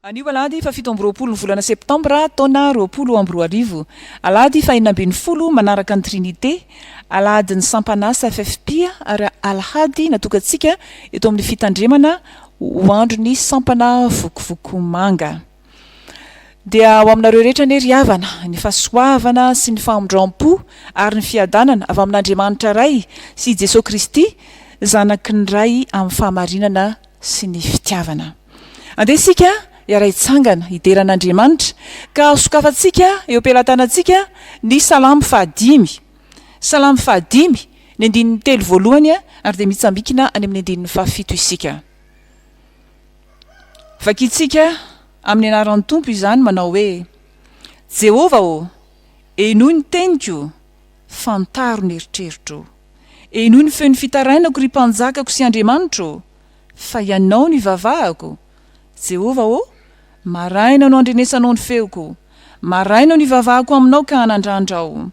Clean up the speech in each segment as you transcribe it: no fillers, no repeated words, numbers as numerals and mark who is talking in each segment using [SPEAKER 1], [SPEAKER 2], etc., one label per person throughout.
[SPEAKER 1] Anio alahady faha 27 ny volana septambra taona 2020. Alahady faha 16 manaraka ny Trinite, alahadin'ny sampan'asa FFP ary alahady natokantsika eto amin'ny fitandremana ho andron'ny sampana Vokovoko Manga. Dia ho aminareo rehetra anie ry havana ny fahasoavana sy ny famindram-po ary ny fiadanana avy amin'Andriamanitra Ray sy i Jesoa Kristy Zanaky ny Ray amin'ny fahamarinana sy ny fitiavana. Andeha isika hiara-hitsangana hidera an'Andriamanitra, ka hosokafantsika eo am-pelatanantsika ny Salamo fahadimy. Salamo fahadimy, ny andininy telo voalohany, ary dia mitsambikina any amin'ny andininy fahafito isika. Vakintsika amin'ny anaran'ny Tompo izany manao hoe, Jehovah ô, henoy ny teniko, fantaro ny eritreritro. Henoy ny feon'ny fitarainako, ry Mpanjakako sy Andriamanitro ô, fa Ianao no ivavahako. Jehovah ô, maraina no andrenesanao ny feoko, maraina no ivavahako aminao ka anandrandrao.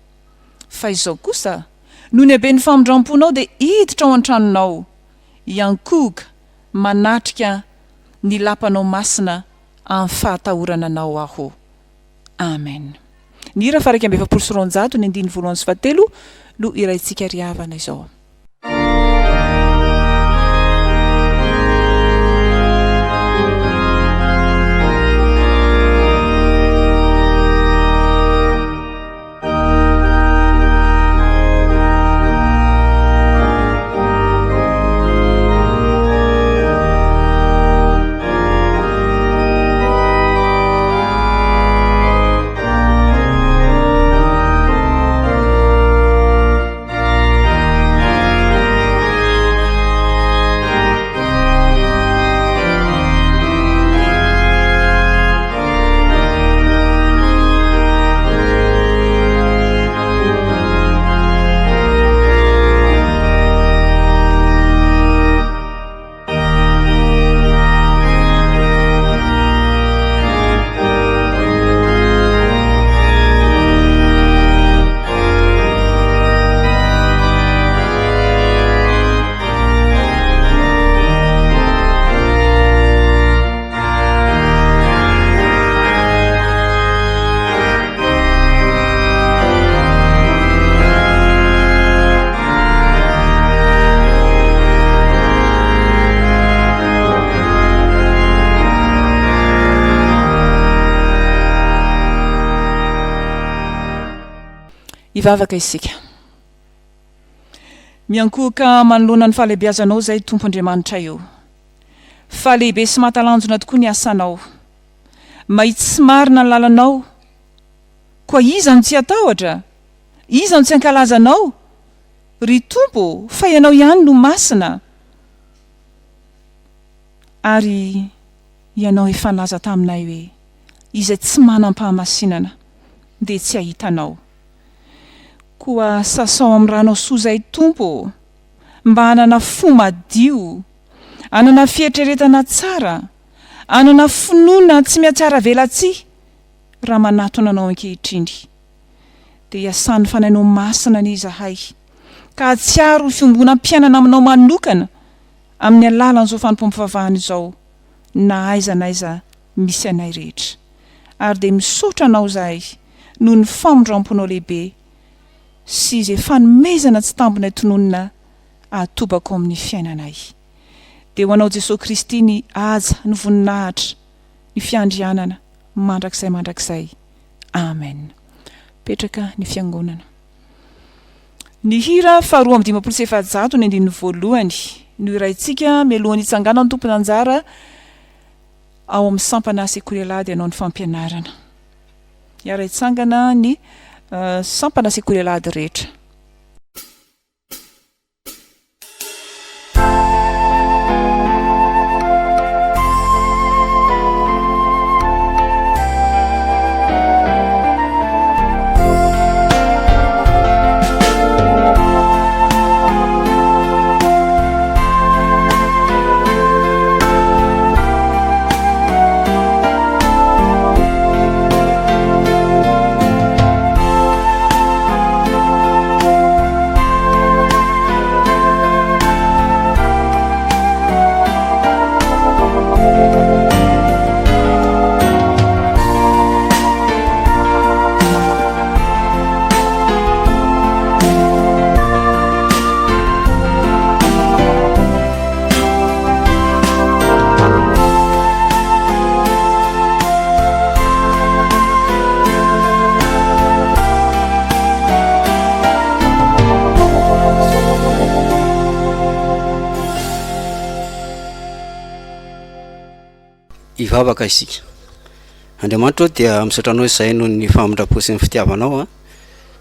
[SPEAKER 1] Fa izao kosa, noho ny haben'ny famindram-ponao dia hiditra ao an-tranonao, hiankohoka manatrika ny lapanao masina amin'ny fahatahorana Anao aho. Amen. Ny hira faha 241, ny andininy voalohany sy fahatelo no hiraintsika ry havana izao. Hivavaka isika. Miankohoka manoloana ny fahalehibiazanao izay Tompo Andriamanitray o. Fa lehibe sy mahatalanjona tokoa ny asanao. Mahitsy sy marina ny lalanao. Koa iza no tsy hatahotra? Iza no tsy hankalaza Anao? Ry Tompo ô, fa Ianao ihany no masina. Ary Ianao efa nilaza taminay hoe, Izay tsy manam-pahamasinana dia tsy hahita Anao. Koa sasao amin'ny ranao soa izahay Tompo ô, mba hanana fo madio, hanana fieritreretana tsara, hanana finoana tsy mihatsaravelatsihy raha manatona Anao ankehitriny. Dia iasan'ny Fanahinao Masina anie izahay, ka hahatsiaro ho fiombonam-piainana Aminao manokana amin'ny alalan'izao fanompoam-pivavahana izao, na aiza na aiza misy anay rehetra. Ary dia misaotra Anao izahay noho ny famindramponao lehibe sy izay fanomezana tsy tambinay tononina ahatobako ao amin'ny fiainanay. Dia ho Anao Jesoa Kristy ny haja, ny voninahitra, ny fiandrianana mandrakizay mandrakizay. Amen. Petraka ny fiangonana. Ny hira faha 452 ny andininy voalohany no hiraintsika mialohan'ny hitsanganan'ny tompon'anjara ao amin'ny sampana sekoly alahady hanao ny fampianarana. Hiara-hitsangana ny sampana sekoly alahady rehetra.
[SPEAKER 2] Hivavaka isika. Andriamanitra ô dia misaotra anao izahay noho ny famindram-po sy ny fitiavanao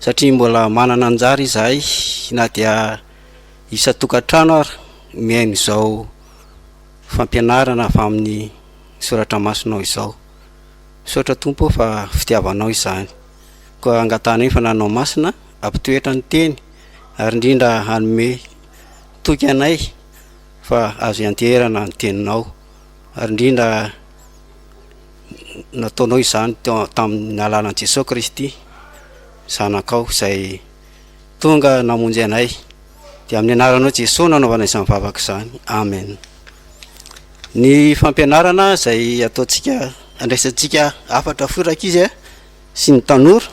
[SPEAKER 2] satria mbola manana anjara izahay na dia isan-tokantrano ary mihaino izao fampianarana avy amin'ny soratra masinao izao. Misaotra Tompo ô fa fitiavanao izany. Koa angatahanay ny fananao masina hampitoetra ny teny ary indrindra hanome toky anay fa azo ianteherana ny teninao ary indrindra nataonao izany teo tamin'ny alalan'i Jesoa Kristy zanakao izay tonga namonjy anay dia amin'ny anaranao Jesoa no anaovana izany vavaka izany amen ny fampianarana izay ataontsika andraisantsika hafatra fohy rankizy a sy ny tanora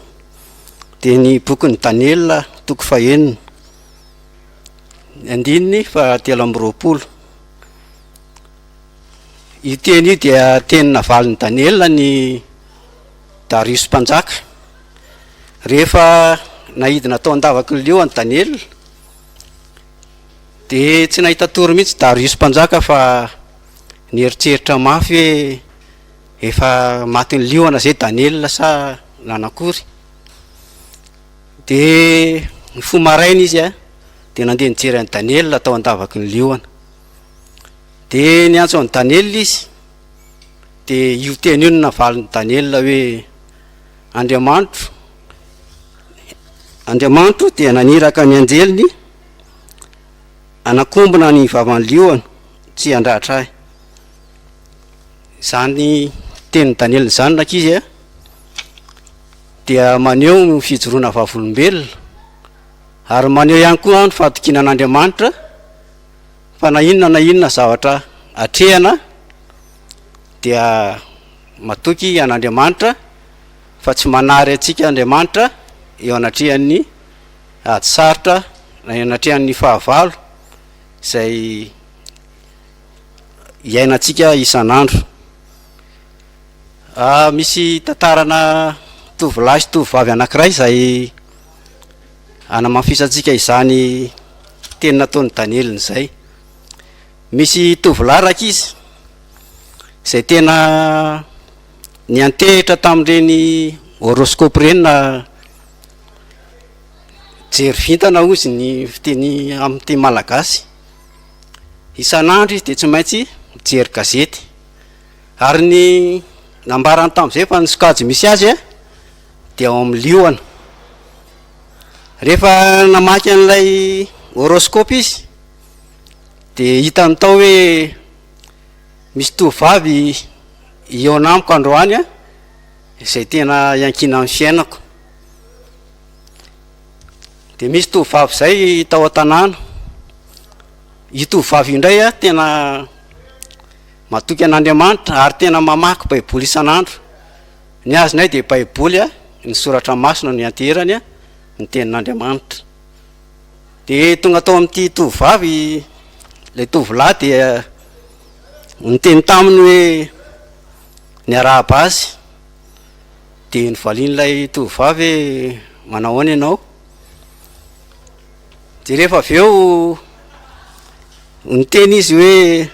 [SPEAKER 2] dia ny bokin'i Daniela toko fahenina Ny andininy fahatelo amby 20. Io teny io dia teny navalin'i Daniela ny Dariosy mpanjaka. Rehefa naidina tao an-davaky ny liona Daniela, dia tsy nahita tory mihitsy Dariosy mpanjaka fa nieritreritra mafy hoe efa matin'ny liona ve Daniela sa nanakory. Dia nifoha maraina izy dia nandeha nijery an'i Daniela tao an-davaky ny liona. Dia niantso an'i Daniela izy, dia io teny io no navalin'i Daniela hoe, Andriamanitro, Andriamanitro dia naniraka ny anjeliny hanakombona ny vavan'ny liona tsy handratra ahy. Izany tenin'i Daniela izany rankizy a, dia maneho ny fijoroana vavolombelona ary maneho ihany koa ny fahatokiana an'Andriamanitra fa na inona na inona zavatra atrehana dia matoky an'Andriamanitra fa tsy manary antsika Andriamanitra eo anatrehan'ny ady sarotra na eo anatrehan'ny fahavalo izay iainantsika isan'andro. Misy tantarana tovolahy sy tovovavy anankiray izay anamafisantsika izany teny nataon'i Daniela izay. Misy tovolahy rankizy izay tena niantehitra tamin'ireny horoscope ireny na jery vintana hozy ny fiteny amin'ny teny malagasy. Isan'andro izy dia tsy maintsy mijery gazety. Ary ny nambarany tamin'izay fa ny sokajy misy azy dia ao amin'ny liona. Rehefa namaky an'ilay horoscope izy dia hitany tao hoe misy tovovavy hihaona amiko androany izay tena iankinan'ny fiainako. Dia misy tovovavy izay tao an-tanàna. Io tovovavy io indray tena Matoky an'Andriamanitra ary tena mamaky Baiboly isan'andro. Ny azonay dia Baiboly, ny Soratra Masina no ianteherany, ny Tenin'Andriamanitra. Dia tonga tao amin'ity tovovavy ilay tovolahy dia niteny taminy hoe niarahaba azy. Dia novalian'ilay tovovavy hoe manao ahoana ianao? Dia rehefa avy eo niteny izy hoe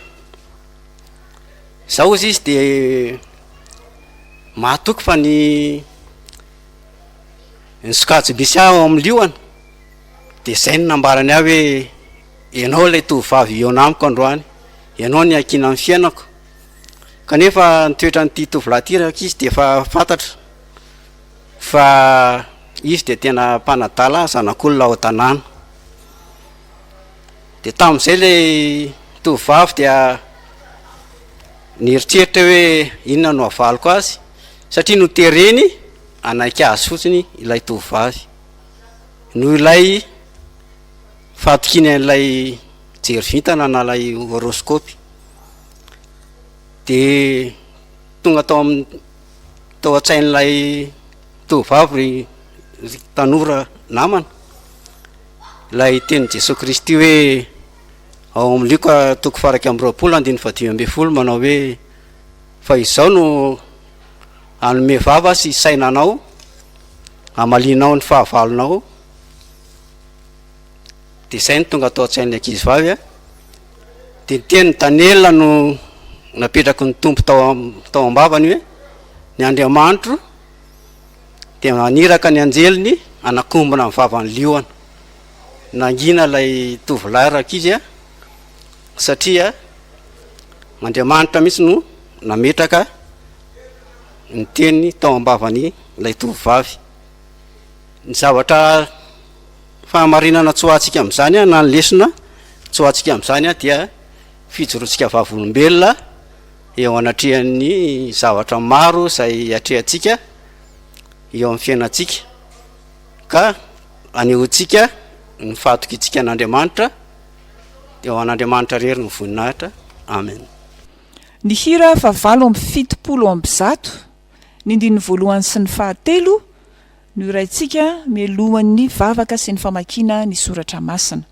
[SPEAKER 2] zao ozy izy de mahatoky fa ny ny sokajy misy ahy ao amin'ny liona de zay no nambarany ahy hoe ianao ilay tovovavy hihaona amiko androany, ianao no iankinan'ny fiainako, kanefa ny toetran'ity tovolahy ity rankizy de efa fantatra fa izy de tena mpanadala zanak'olona ao an-tanàna. Dia tamin'izay ilay tovovavy dia nieritreritra hoe inona no havaliko azy satria notereny hanaiky azy fotsiny ilay tovovavy noho ilay fahatokiany an'ilay jery vintana na ilay horoscope. Dia tonga tao amin'ny tao an-tsain'ilay tovovavy ry tanora namana Ilay tenin'i Jesoa Kristy hoe ao amin'ny Lioka toko faha-21 andininy faha-15 manao hoe fa izao no hanome vava sy saina anao hamalianao ny fahavalonao dia izay no tonga tao an-tsain'ny ankizivavy a dia ny tenin'i Daniela no. napetraky ny Tompo tao tao am-bavany hoe, Ny Andriamanitro dia naniraka ny anjeliny hanakombona ny vavan'ny liona. Nangina ilay tovolahy rankizy satria Andriamanitra mihitsy no nametraka ny teny tao am-bavany ilay tovovavy. Ny zavatra fahamarinana tsoahantsika amin'izany na ny lesona tsoahantsika amin'izany dia fijoroantsika vavolombelona eo anatrehan'ny zavatra maro izay atrehantsika eo amin'ny fiainantsika ka anehoantsika ny fahatokiantsika an'Andriamanitra dia ho an'Andriamanitra irery ny voninahitra. Amen.
[SPEAKER 1] Ny hira faha-178, ny andininy voalohany sy ny fahatelo no hiraintsika mialohan'ny vavaka sy ny famakiana ny soratra masina.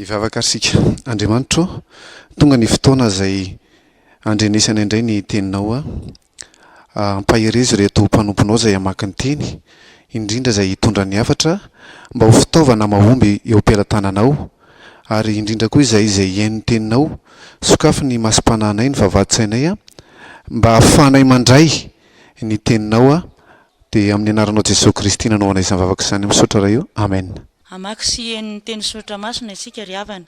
[SPEAKER 3] Hivavaka ary isika. Andriamanitra ô, tonga ny fotoana izay handrenesana indray ny Teninao. Ampaherezo ireto mpanomponao izay hamaky ny Teny, indrindra izay hitondra ny hafatra, mba ho fitaovana mahomby eo am-pelatananao, ary indrindra koa izay izay hihaino ny Teninao, sokafy ny masom-panahinay, ny vavahadin-tsainay, mba hahafahanay mandray ny Teninao, dia amin'ny anaranao Jesoa Kristy nanaovanay izany vavaka izany, misaotra Ray o, Amen.
[SPEAKER 4] Hamaky sy hihaino ny teny soratra masina isika ry havana.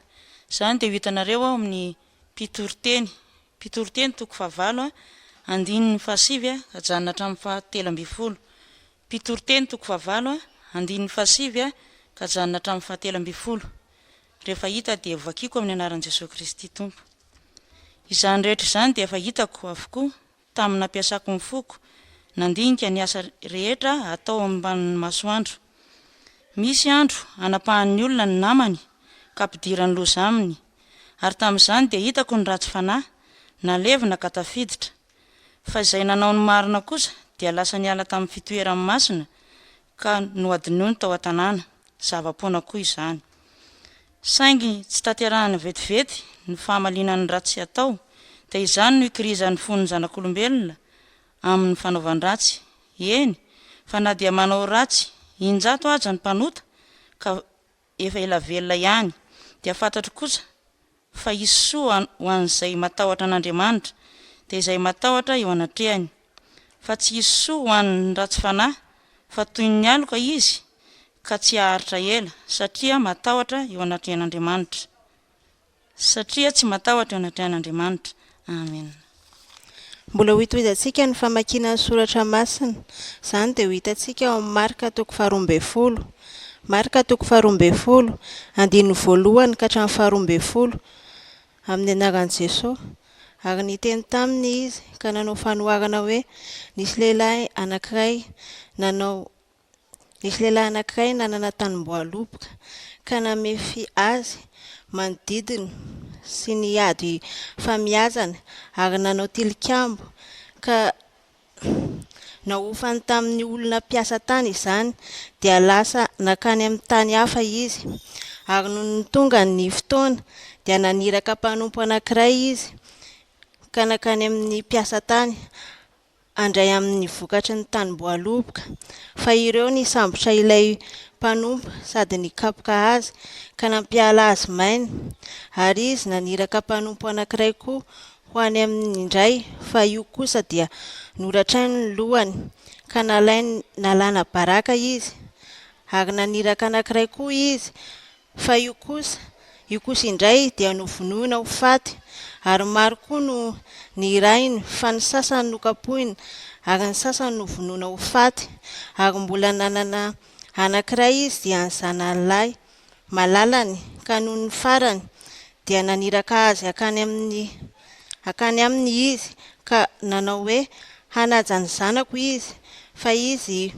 [SPEAKER 4] Izany dia ho hitanareo ao amin'ny Mpitoriteny, Mpitoriteny toko fahavalo andininy fahasivy ka hajanona hatramin'ny fahatelo ambin'ny folo. Mpitoriteny toko fahavalo andininy fahasivy ka hajanona hatramin'ny fahatelo ambin'ny folo. Rehefa hita dia hovakiko amin'ny anaran'i Jesoa Kristy Tompo. Izany rehetra izany dia efa hitako avokoa tamin'ny nampiasako ny foko nandinika ny asa rehetra atao ambanin'ny masoandro. Misy andro anapahan'ny olona ny namany ka ampidirany loza aminy, ary tamin'izany dia hitako ny ratsy fanahy, nalevina ka tafiditra. Fa izay nanao ny marina kosa dia lasa niala tamin'ny fitoerany masina ka nohadinoiny tao an-tanàna. Zava-poana koa izany. Saingy tsy tanterahina vetivety ny fahamalinan'ny ratsy atao, dia izany no ikirizan'ny fon'ny zanak'olombelona amin'ny fanaovan-dratsy. Eny, fa na dia manao ratsy injato aza ny mpanota ka efa ela velona ihany, dia fantatro kosa fa hisy soa ho an'izay matahotra an'Andriamanitra, dia izay matahotra eo anatrehany. Fa tsy hisy soa ho an'ny ratsy fanahy, fa toy ny aloka izy ka tsy haharitra ela, satria matahotra eo anatrehan'Andriamanitra. Satria tsy matahotra eo anatrehan'Andriamanitra. Amena.
[SPEAKER 5] Mbola ho hitohizantsika ny famakiana ny soratra masina. Izany dia ho hitantsika ao amin'ny Marka toko faharoa ambin'ny folo. Marka toko faharoa ambin'ny folo, andininy voalohany ka hatramin'ny faharoa ambin'ny folo. Amin'ny anaran'i Jesoa. Ary niteny taminy izy ka nanao fanoharana hoe, Nisy lehilahy anankiray nanao Nisy lehilahy anankiray nanana tanimboaloboka ka namefy azy manodidina sy nihady famiazana ary nanao tilikambo ka. Nahofany tamin'ny olona mpiasa tany izany, dia lasa nankany amin'ny tany hafa izy. Ary nony tonga ny fotoana, dia naniraka mpanompo anankiray izy, ka nankany amin'ny mpiasa tany, handray amin'ny vokatry ny tanim-boaloboka. Fa ireo nisambotra ilay mpanompo sady nikapoka azy, ka nampiala azy maina. Ary izy naniraka mpanompo anankiray koa ho any aminy indray, fa io kosa dia noratrainy ny lohany, ka nalainy nalana baraka izy. Ary naniraka anankiray koa izy, fa io kosa, io kosa indray dia novonoina ho faty. Ary maro koa no nirahiny, fa ny sasany nokapohina, ary ny sasany novonoina ho faty. Ary mbola nanana anankiray izy, dia ny zanany lahy malalany, ka nony farany dia naniraka azy hankany amin'ny hankany aminy izy, ka nanao hoe, Hanaja ny zanako izy, fa izy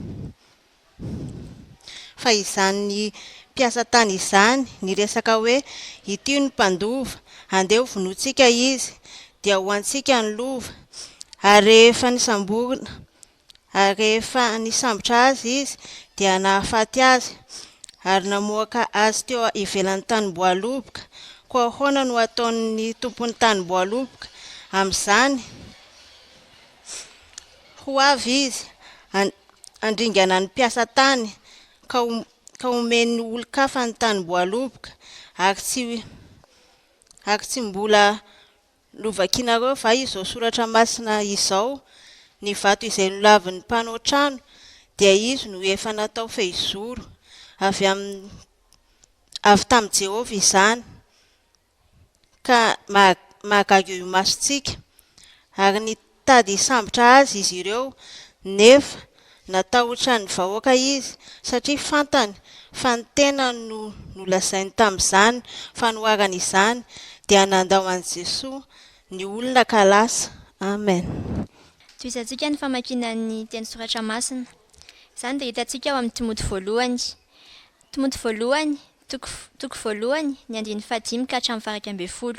[SPEAKER 5] fa izany mpiasa tany izany niresaka hoe, Ity no mpandova, andeha hovonointsika izy, dia ho antsika ny lova. Ary rehefa nisamborina Ary rehefa nisambotra azy izy, dia nahafaty azy, ary namoaka azy teo ivelan'ny tanim-boaloboka. Koa ahoana no hataon'ny tompon'ny tanim-boaloboka amin'izany? Ho avy izy handringana ny mpiasa tany, ka ka homeny olon-kafa ny tanim-boaloboka, ary tsy ary tsy mbola Novakinareo va izao soratra masina izao, Ny vato izay nolavin'ny mpanao trano, dia izy no efa natao fehizoro. Avy amin'ny, avy tamin'i Jehovah izany, ka mahagaga eo imasontsika. Ary nitady hisambotra azy izy ireo, nefa Natahotra ny vahoaka izy, satria fantany fa ny tenany no nolazainy tamin'izany fanoharana izany, dia nandao an'i Jesoa ny olona ka lasa. Amen.
[SPEAKER 6] Tohizantsika ny famakiana ny teny soratra masina. Izany dia hitantsika ao amin'ny Timoty voalohany. Timoty voalohany, toko toko voalohany, ny andininy fahadimy ka hatramin'ny faha-11.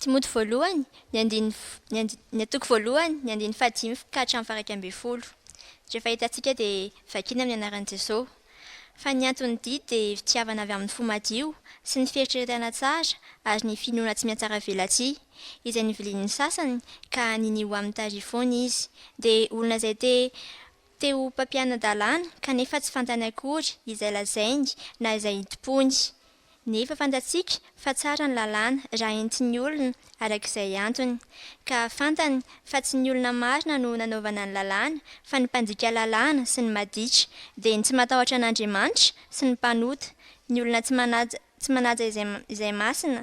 [SPEAKER 6] Timoty voalohany, ny andininy ny andi ny toko voalohany, ny andininy fahadimy ka hatramin'ny faha-11. Rehefa hitantsika dia vakiana amin'ny anaran'i Jesosy. Fa ny anton'ny didy dia fitiavana avy amin'ny fo madio sy ny fieritreretana tsara ary ny finoana tsy mihatsaravelatsihy, izay nivilian'ny sasany ka ninia ho amin'ny tary foana izy. Dia olona izay te Te ho mpampiana-dalàna kanefa tsy fantany akory izay lazainy na izay itompoany. Nefa fantatsika fa tsara ny lalàna raha entin'ny olona araka izay antony. Ka fantany fa tsy ny olona marina no nanaovana ny lalàna fa ny mpandika lalàna sy ny maditra, dia ny tsy matahotra an'Andriamanitra sy ny mpanota, ny olona tsy manaja tsy manaja izay izay masina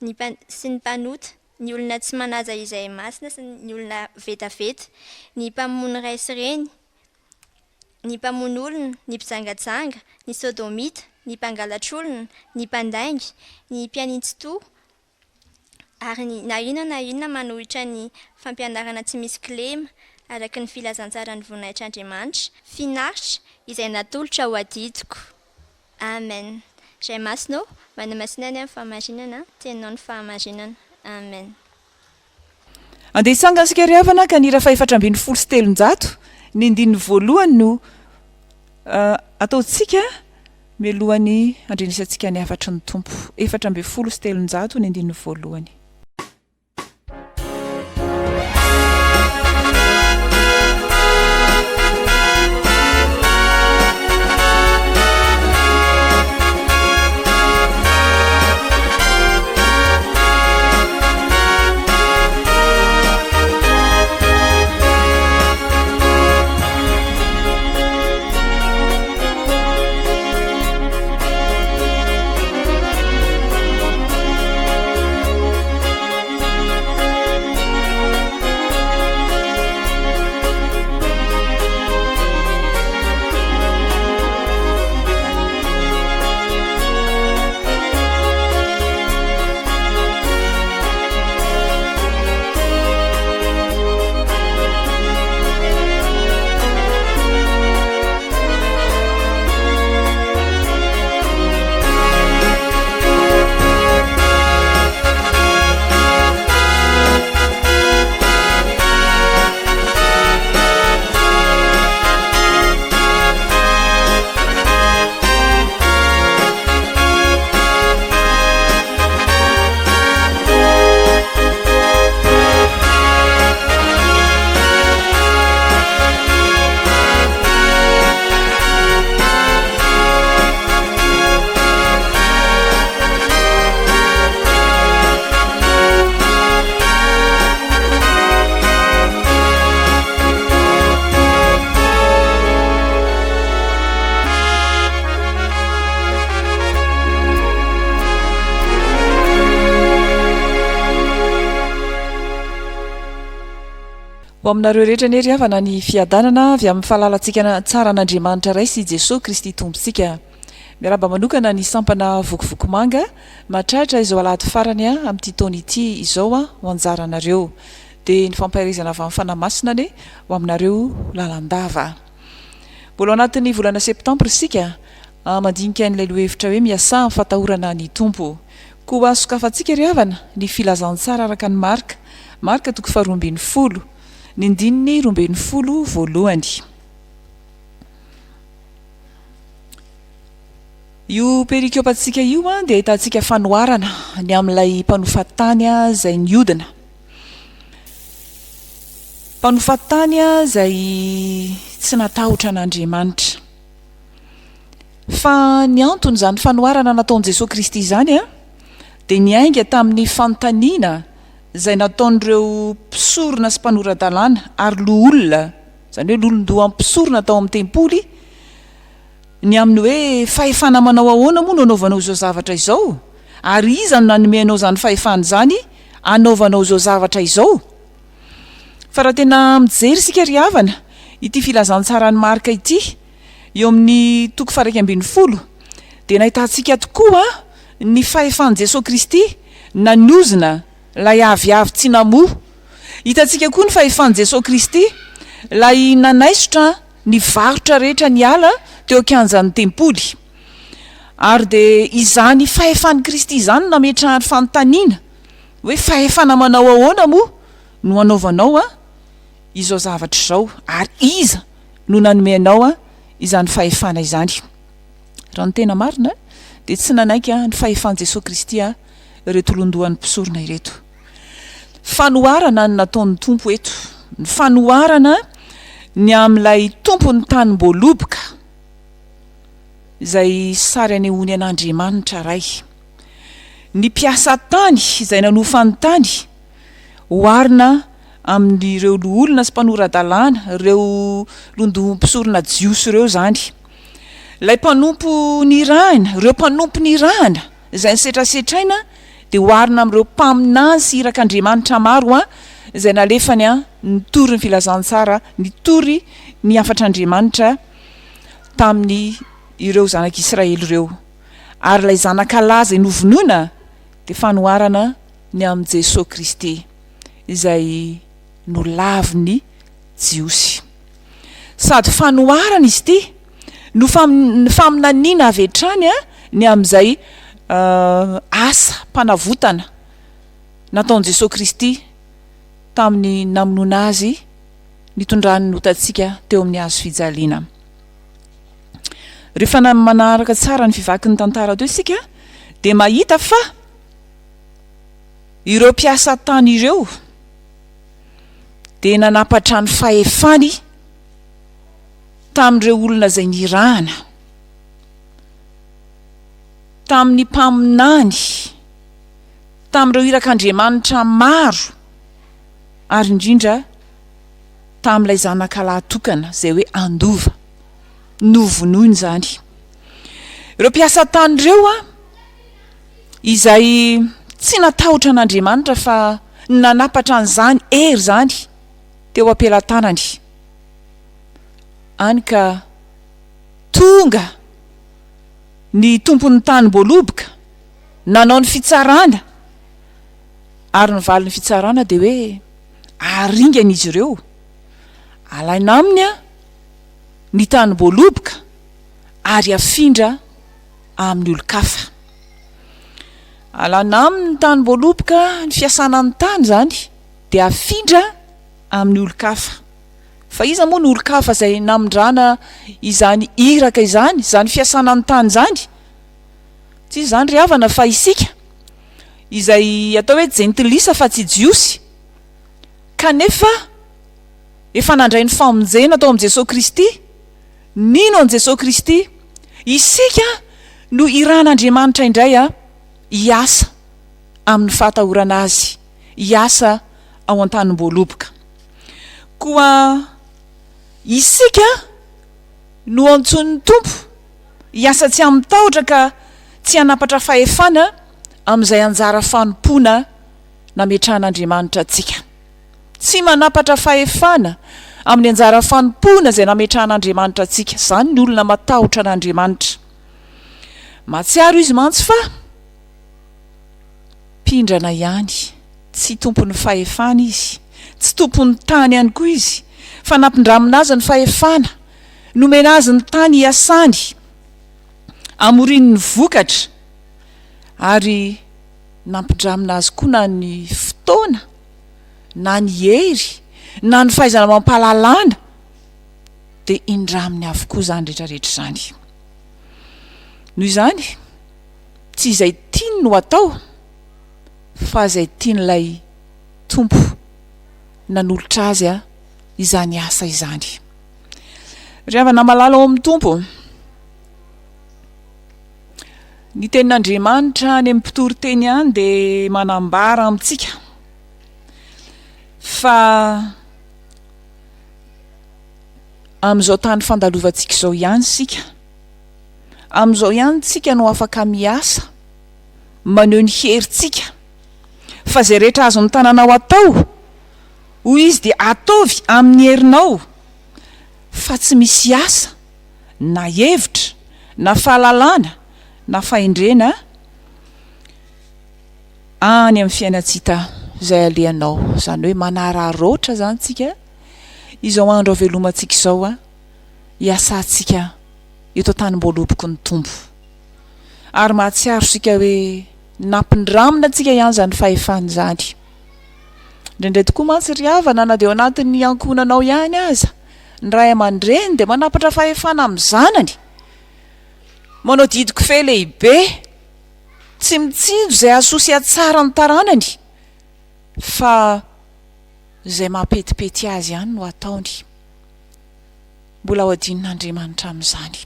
[SPEAKER 6] ny sy ny mpanota, ny olona tsy manaja izay masina sy ny olona vetaveta, ny mpamono ray sy reny, ny mpamono olona, ny mpijangajanga, ny sodomita, ny mpangalatr'olona, ny mpandainga, ny mpianintsitoha, ary ny na inona na inona manohitra ny fampianarana tsy misy kilema araka ny filazantsaran'ny voninahitr'Andriamanitra finaritra izay natolotra ho adidiko. Amen Ray Masina ô, manamasina ny amin'ny fahamarinana, Teninao ny fahamarinana. Amen.
[SPEAKER 1] Andeha hitsangana isika ry havana ka ny hira fahefatra 318, ny andininy voalohany no ataontsika mialohan'ny handrenesantsika ny hafatry ny Tompo. 314 ny andininy voalohany. Ho aminareo rehetra anie ry havana ny fiadanana avy amin'ny fahalalantsika tsara an'Andriamanitra Ray sy Jesoa Kristy Tompontsika. Miarahaba manokana ny sampana Vokovoko Manga mahatratra izao alahady farany amin'ity taona ity izao ho anjaranareo. Dia ny fampaherezana avy amin'ny Fanahy Masina anie ho aminareo lalandava. Mbola ao anatin'ny volana septambra isika mandinika an'ilay lohahevitra hoe Miasà amin'ny fatahorana ny Tompo. Koa sokafantsika ry havana ny filazantsara araka an'i Marka, Marka toko faharoa 12, ny ndininy 12 voalohany. Io perikopantsika io dia ahitantsika fanoharana ny amin'ilay mpanofa tany izay niodina. Mpanofa tany izay tsy natahotra an'Andriamanitra. Fa ny anton'izany fanoharana nataon'i Jesoa Kristy izany dia niainga tamin'ny fanontaniana izay nataon'ireo mpisorona sy mpanora-dalàna ary loholona, izany hoe lolon-dohan'ny mpisorona tao amin'ny tempoly, ny amin'ny hoe fahefana manao ahoana moa no anaovanao izao zavatra izao? Ary iza no nanome anao izany fahefana izany hanaovanao izao zavatra izao? Fa raha tena mijery isika ry havana ity filazantsaran'i Marka ity, eo amin'ny toko faha-11, dia nahitantsika tokoa ny fahefan'i Jesoa Kristy nanozona ilay aviavy tsy namoa. Hitantsika koa ny fahefan'i Jesoa Kristy ilay nanaisotra ny varotra rehetra niala teo an-kianjan'ny tempoly. Ary dia izany fahefan'i Kristy izany no nametrahany fanontaniana hoe fahefana manao ahoana moa no anaovanao izao zavatra izao ary iza no nanome anao izany fahefana izany. Raha ny tena marina dia tsy nanaiky ny fahefan'i Jesoa Kristy ireto olon-dohan'ny mpisorona ireto. Fanoharana no nataon'ny Tompo eto, ny fanoharana ny amin'ilay tompon'ny tanim-boaloboka izay sary anehoany an'Andriamanitra Ray. Ny mpiasa tany izay nanofa ny tany, oharina amin'ireo loholona sy mpanora-dalàna, ireo londohom-pisorona jiosy ireo izany. Ilay mpanompo nirahina, ireo mpanompo nirahina izay nisetrasetraina dia oharina amin'ireo mpaminany sy irak'Andriamanitra maro izay nalefany nitory ny filazantsara, nitory ny hafatr'Andriamanitra tamin'ny ireo zanak'Israely ireo. Ary ilay zanakalahy izay novonoina dia fanoharana ny amin'i Jesoa Kristy izay nolavin'ny Jiosy. Sady fanoharana izy ity no faminaniana avy hatrany ny amin'izay asa mpanavotana nataon'i Jesoa Kristy tamin'ny namonoana Azy nitondrany ny otantsika teo amin'ny hazo fijaliana. Rehefa manaraka tsara ny fivakin'ny tantara teo isika dia mahita fa ireo mpiasa tany ireo dia nanapatra ny fahefany tamin'ireo olona izay nirahana, tamin'ny mpaminany, tamin'ireo irak'Andriamanitra maro, ary indrindra tamin'ilay zanakalahy tokana izay hoe handova. Novonoiny izany. Ireo mpiasa tany ireo an, izay tsy natahotra an'Andriamanitra fa nanapatra an'izany hery izany teo am-pelatanany. Any ka tonga ny tompon'ny tanim-boaloboka nanao ny fitsarana, ary ny valin'ny fitsarana dia hoe aringana izy ireo, alaina aminy ny tanim-boaloboka ary afindra amin'ny olon-kafa. Alana aminy ny tanim-boaloboka, ny fiasana ny tany izany dia afindra amin'ny olon-kafa. Fa iza moa no olon-kafa izay namindrana izany iraka izany, izany fiasana ny tany izany? Tsy iza izany ry havana fa isika, izay atao hoe jentilisa fa tsy jiosy, kanefa efa nandray ny famonjena tao amin'i Jesoa Kristy, nino an'i Jesoa Kristy, isika no irahan'Andriamanitra indray hiasa amin'ny fahatahorana Azy, hiasa ao an-tanim-boaloboka. Koa isika no antsoin'ny Tompo hiasa tsy amin-tahotra ka tsy hanapatra fahefana amin'izay anjara fanompoana nametrahan'Andriamanitra antsika. Tsy manapatra fahefana amin'ny anjara fanompoana izay nametrahan'Andriamanitra antsika. Izany ny olona matahotra an'Andriamanitra. Mahatsiaro izy mantsy fa mpindrana ihany, tsy tompon'ny fahefana izy, tsy tompon'ny tany ihany koa izy, fa nampindramina azy ny fahefana, nomena azy ny tany hiasany, hamoriany ny vokatra, ary nampindramina azy koa na ny fotoana, na ny hery, na ny fahaizana amam-pahalalana, dia indraminy avokoa izany rehetra rehetra izany. Noho izany, tsy izay tiany no atao, fa izay tian'ilay Tompo nanolotra azy izany asa izany. Ry havana malala ao amin'ny Tompo, ny tenin'Andriamanitra any amin'ny mpitory teny ihany dia manambara amintsika fa amin'izao tany fandalovantsika izao ihany isika, amin'izao ihany tsika no afaka miasa, maneho ny herintsika, fa izay rehetra azon'ny tananao atao, hoy izy, dia ataovy amin'ny herinao, fa tsy misy asa, na hevitra, na fahalalana, na fahendrena any amin'ny fiainan-tsy hita izay alehanao. Izany hoe manararaotra izany tsika izao andro havelomantsika izao, hiasantsika eto an-tanim-boaloboky ny Tompo. Ary mahatsiaro isika hoe nampindramina antsika ihany izany fahefana izany. Indraindray tokoa mantsy ry havana na dia ao anatin'ny ankohonanao ihany aza, ny ray aman-dreny dia manampatra fahefana amin'ny zanany. Manao didy kofehy lehibe, tsy mitsinjo izay hahasoa sy hahatsara ny taranany fa izay mampetipety azy ihany no ataony. Mbola ho adinon'Andriamanitra amin'izany.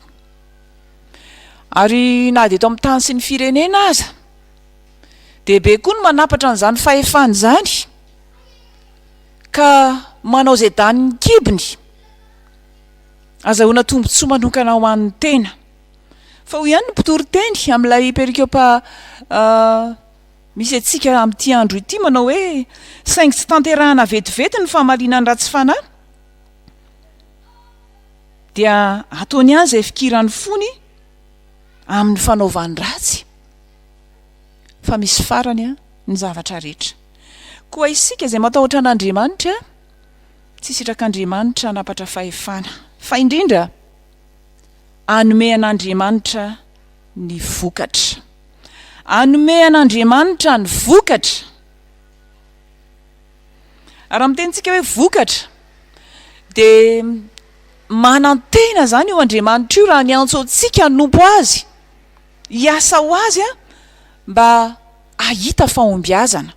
[SPEAKER 1] Ary na dia eto amin'ny tany sy ny firenena aza, dia be koa ny manapatra an'izany fahefana izany, ka manao izay danin'ny kibony, azahoana tombontsoa manokana ho an'ny tena. Fa hoy ihany ny mpitory teny amin'ilay perikopa misy antsika amin'ity andro ity, manao hoe, saingy tsy tanterahana vetivety ny famaliana ny ratsy fanahy, Dia ataony ihany izay fikiran'ny fony amin'ny fanaovany ratsy, fa misy farany ny zavatra rehetra. Koa isika izay matahotra an'Andriamanitra, tsy sitrak'Andriamanitra hanapatra fahefana, fa indrindra hanome an'Andriamanitra ny vokatra. Hanome an'Andriamanitra ny vokatra. Ary raha miteny tsika hoe vokatra dia manantena izany io Andriamanitra io raha niantso antsika hanompo Azy, hiasa ho Azy mba hahita fahombiazana,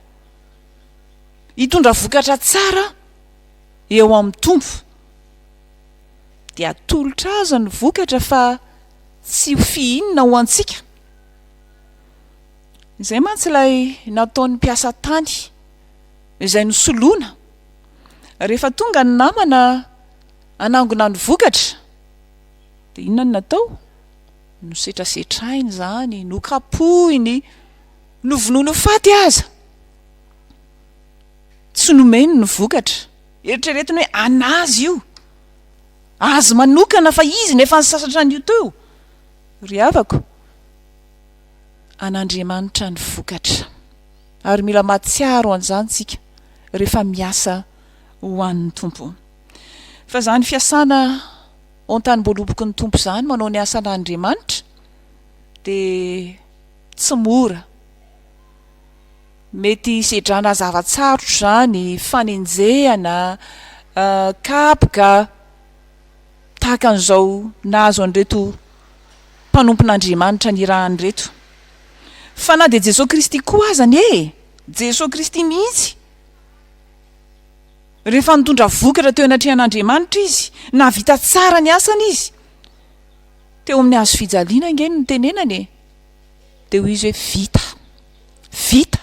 [SPEAKER 1] hitondra vokatra tsara eo amin'ny Tompo. Dia atolotra Azy ny vokatra fa tsy ho fihinina ho antsika. Izay mantsy ilay nataon'ny mpiasa tany izay nosoloina. Rehefa tonga ny namana hanangona ny vokatra dia inona no natao? Nosetrasetrainy izany, nokapohiny, novonoiny ho faty aza. Tsy nomeny ny vokatra. Eritreretiny hoe an'azy io. Azy manokana fa izy no efa nisasatra an'io teo. Ry havako, an'Andriamanitra ny vokatra. Ary mila mahatsiaro an'izany isika rehefa miasa ho an'ny Tompo. Fa izany fiasana ao an-tanim-boaloboky ny Tompo izany, manao ny asan'Andriamanitra, dia tsy mora. Mety hisedrana zava-tsarotra izany, fanenjehana, kapoka, tahaka an'izao nahazo an'ireto mpanompon'Andriamanitra nirahany ireto. Fa na dia Jesoa Kristy koa aza anie e! Jesoa Kristy mihitsy, rehefa nitondra vokatra teo anatrehan'Andriamanitra Izy, nahavita tsara ny asany Izy, teo amin'ny hazo fijaliana ange no nitenenany e! Dia hoy Izy hoe vita, vita.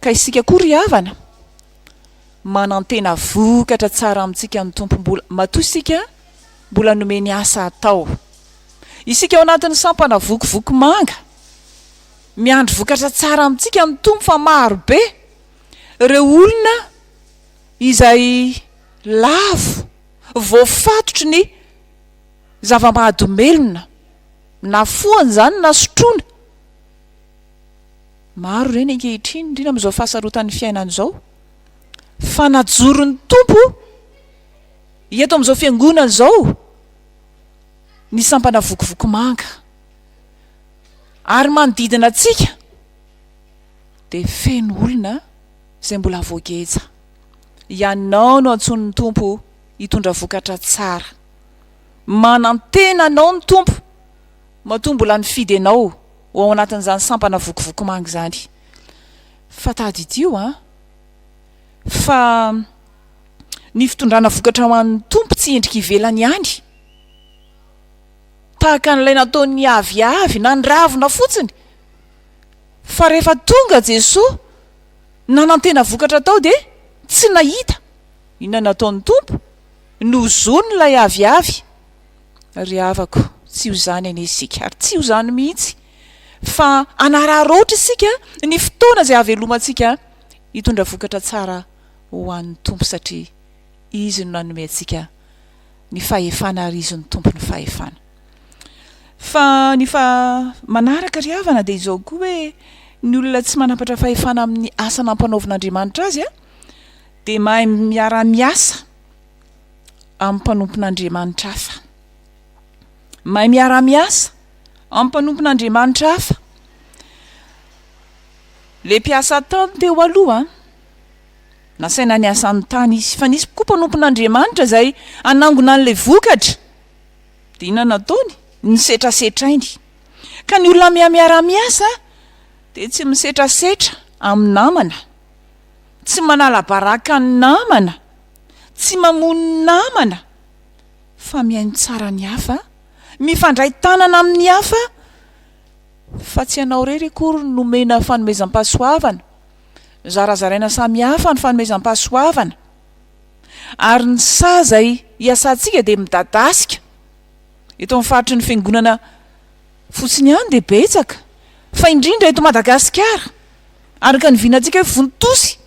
[SPEAKER 1] Ka isika koa ry havana, manantena vokatra tsara amintsika ny Tompo mbola, matoa isika mbola nomeny asa atao. Isika ao anatin'ny sampana vokovoko manga, miandry vokatra tsara amintsika ny Tompo fa maro be. Ireo olona izay lavo, voafatotry ny zava-mahadomelina, na fohana izany na sotroina. Maro ireny ankehitriny, indrindra amin'izao fahasarotan'ny fiainana izao, fa najoron'ny Tompo eto amin'izao fiangonana izao ny sampana vokovoko manga. Ary manodidina antsika dia feno olona izay mbola voageja. Ianao no antsoin'ny Tompo hitondra vokatra tsara. Manantena anao ny Tompo matoa mbola nifidy anao ho ao anatin'izany sampana vokovoko manga izany. Fa tadidio an, fa ny fitondrana vokatra ho an'ny Tompo tsy endrika ivelany ihany. Tahaka an'ilay nataon'ny aviavy na ny ravina fotsiny. Fa rehefa tonga Jesoa nanantena vokatra tao dia tsy nahita. Inona no nataon'ny Tompo? Nozoniny ilay aviavy. Ry havako, tsy ho izany anie isika, ary tsy ho izany mihitsy, fa hanararaotra isika ny fotoana izay hahavelomantsika hitondra vokatra tsara ho an'ny Tompo, satria Izy no nanome antsika ny fahefana ary Izy no Tompon'ny fahefana. Fa ny fa manaraka ry havana dia izao koa hoe ny olona tsy manampatra fahefana amin'ny asa nampanaovin'Andriamanitra azy dia mahay miara-miasa amin'ny mpanompon'Andriamanitra hafa. Mahay miara-miasa amin'ny mpanompon'Andriamanitra hafa. Le mpiasa tany teo aloha nasaina niasa ny tany izy fa nisy koa mpanompon'Andriamanitra izay hanangona an'ilay vokatra. Dia inona no nataony? Nisetrasetrainy. Ka ny olona miha-miara-miasa dia tsy misetrasetra amin'ny namana, tsy manala baraka ny namana, tsy mamono namana, fa mihaino tsara ny hafa, mifandray tanana amin'ny hafa, fa tsy ianao irery akory no nomena fanomezam-pahasoavana. Zarazaraina samihafa ny fanomezam-pahasoavana. Ary ny saha izay iasantsika dia midadasika. Eto amin'ny faritry ny fiangonana fotsiny ihany dia betsaka, fa indrindra eto Madagasikara. Araka ny vinantsika hoe vontosy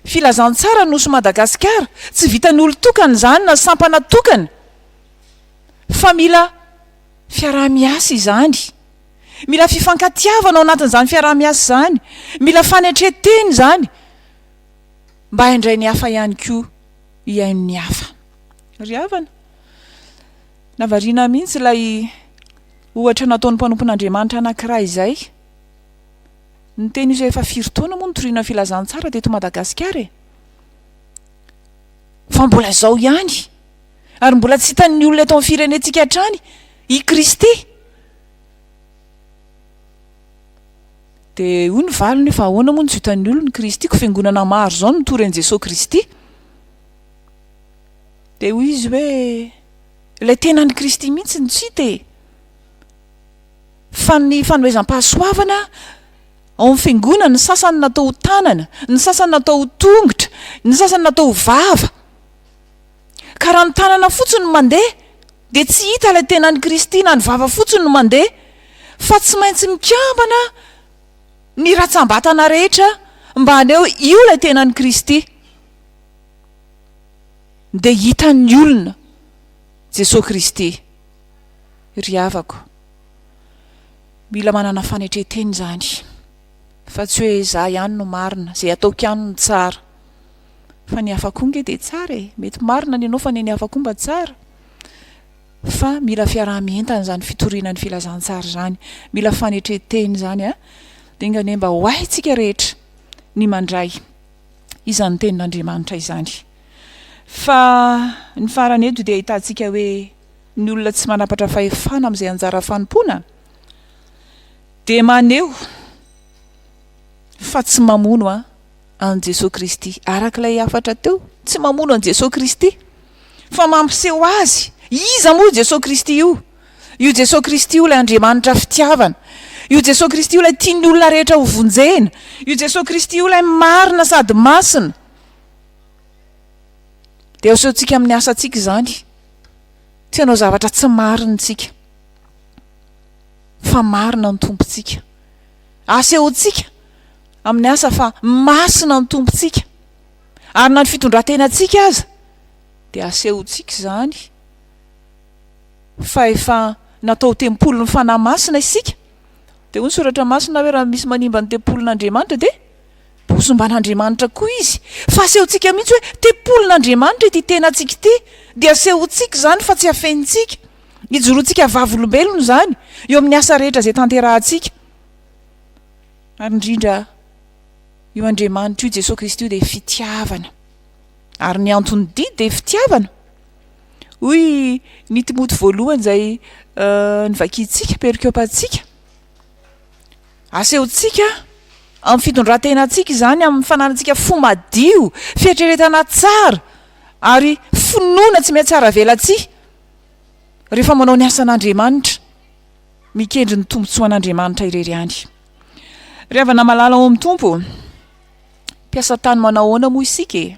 [SPEAKER 1] filazantsara ny nosy Madagasikara, tsy vitan'ny olon-tokana izany na sampana tokana, fa mila fiaraha-miasa izany. Mila fifankatiavana ao anatin'izany fiaraha-miasa izany, mila fanetren-tena izany. Mba handray ny hafa ihany koa hihaino ny hafa. Ry havana, nahavariana ahy mihitsy ilay ohatra nataon'ny mpanompon'Andriamanitra anankiray izay. Niteny izy hoe efa firy taona moa nitoriana ny filazantsara teto Madagasikara e? Fa mbola izao ihany. Ary mbola tsy hitan'ny olona eto amin'ny firenentsika hatrany i Kristy. Dia hoy ny valiny hoe fa ahoana moa no tsy hitan'ny olona i Kristy ko fiangonana maro izao no mitory an'i Jesoa Kristy. Dia hoy izy hoe ilay tenan'i Kristy mihitsy no tsy hita e. Fa ny fanomezam-pahasoavana ao amin'ny fiangonana, ny sasany natao ho tanana, ny sasany natao ho tongotra, ny sasany natao ho vava. Ka raha ny tanana fotsiny no mandeha dia tsy hita ilay tenan'i Kristy na ny vava fotsiny no mandeha fa tsy maintsy mikambana ny ratsambatana rehetra mba haneho io ilay tenan'i Kristy. Dia hitan'ny olona Jesoa Kristy. Ry havako, mila manana fanetren-tena izany fa tsy hoe izaho ihany no marina, izay ataoko ihany no tsara. Fa ny hafa koa nge dia tsara e! Mety marina ny anao fa ny an'ny hafa koa mba tsara. Fa mila fiaraha-mientana izany fitoriana ny filazantsara izany. Mila fanetren-tena izany a! Dia enga anie mba ho haintsika rehetra ny mandray izany tenin'Andriamanitra izany. Fa ny farany eto dia ahitantsika hoe ny olona tsy manapatra fahefana amin'izay anjara fanompoana dia maneho fa tsy mamono a! an'i Jesoa Kristy. Araka ilay hafatra teo, tsy mamono an'i Jesoa Kristy, fa mampiseho Azy. Iza moa io Jesoa Kristy io? Io Jesoa Kristy io ilay Andriamanitra fitiavana. Io Jesoa Kristy io ilay tian'ny olona rehetra ho vonjena. Io Jesoa Kristy io ilay marina sady masina. Dia asehontsika amin'ny asantsika izany. Tsy hanao zavatra tsy marina isika, fa marina ny Tompontsika. Asehontsika. amin'ny asa fa masina ny Tompontsika. Ary na ny fitondran-tenantsika aza dia asehontsika izany fa efa natao tempolin'ny Fanahy Masina isika. Dia hoy ny Soratra Masina hoe raha misy manimba ny tempolin'Andriamanitra dia bozomban'Andriamanitra koa izy. Fa asehontsika mihitsy hoe tempolin'Andriamanitra ity tenantsika ity. Dia asehontsika izany fa tsy afenintsika. Ijoroantsika vavolombelona izany eo amin'ny asa rehetra izay tanterahantsika. Ary indrindra io Andriamanitra io, Jesoa Kristy io dia fitiavana. Ary ny anton'ny didy dia fitiavana. Hoy ny Timoty voalohany izay novakintsika, perikopantsika. Asehontsika amin'ny fitondran-tenantsika izany, amin'ny fananantsika fo madio, fieritreretana tsara, ary finoana tsy mihatsaravelatsihy rehefa manao ny asan'Andriamanitra, mikendry ny tombontsoan'Andriamanitra irery ihany. Ry havana malala ao amin'ny Tompo, mpiasa tany manao ahoana moa isika e?